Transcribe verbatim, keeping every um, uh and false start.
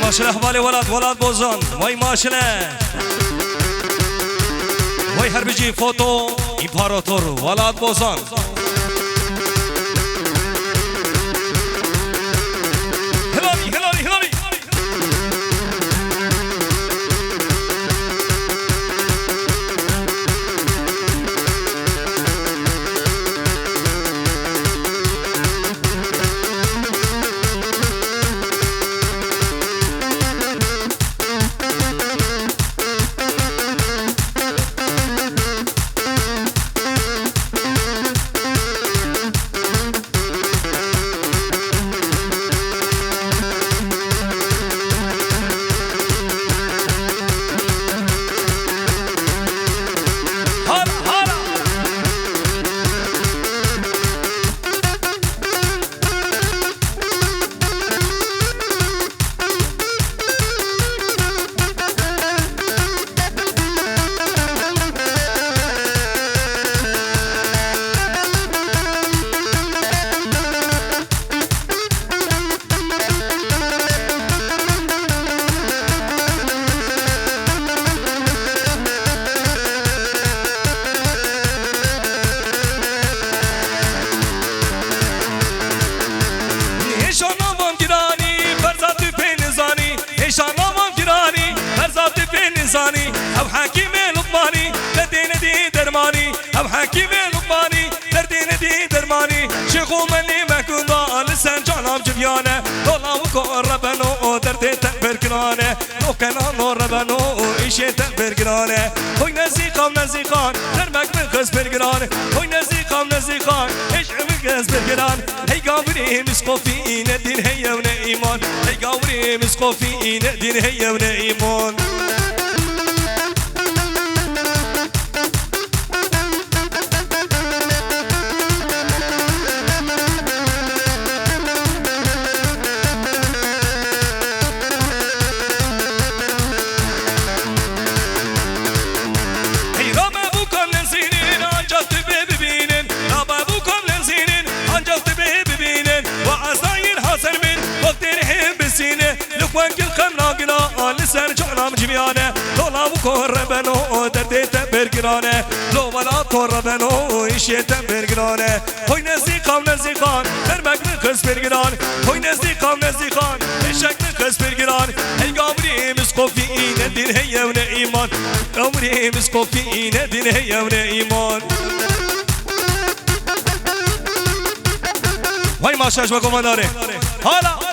Maşallah, hevalê Welat, Welat Bozan. Vay maşallah. Vay her bijî foto, împarator, Welat Bozan. Hilalî, hilalî, hilalî. Hala, hala. Hêşa navan giranî, berza tu pê nizanî. Hêşa navan giranî, berza tu pê nizanî. Ev hekîmê Luqmanî, derdê nedî dermanî. Ev hekîmê Luqmanî, derdê nedî dermanî. Şêx û menê me kunda, li ser canan civiyane. Dola û kor rebeno, derdê te bergirane. No kenano rebeno, îşê te bergirane. Hoy nezîqam nezîqan, dermek min xist bergiran. Hoy nezîqam nezîqan, hêşê min xist bergiran. Hey gavurê misqofî ne din heye û ne îman. Hey gavurê misqofî ne din heye û ne îman. Hey rabe bûkan lezînin, ancak tu bê bibînin. Rabe bûkan lezînin, ancak tu bê bibînin. Wa ezayên hazir bin, wek derhê bisîne. Li xwe gil xem ragina, li ser canan civiyane. Dola û kor rebeno, derdê te bergirane. Lo wela kor rebeno, îşê te bergirane. Hoy nezîqam nezîqan, dermek min xist bergiran. Hoy nezîqam nezîqan, hêşek min xist bergiran. Hey gavurê misqofî ne din heye û ne îman. Gavurê misqofî ne din heye û ne îman. Vay maşa ji we komandarê. Hala.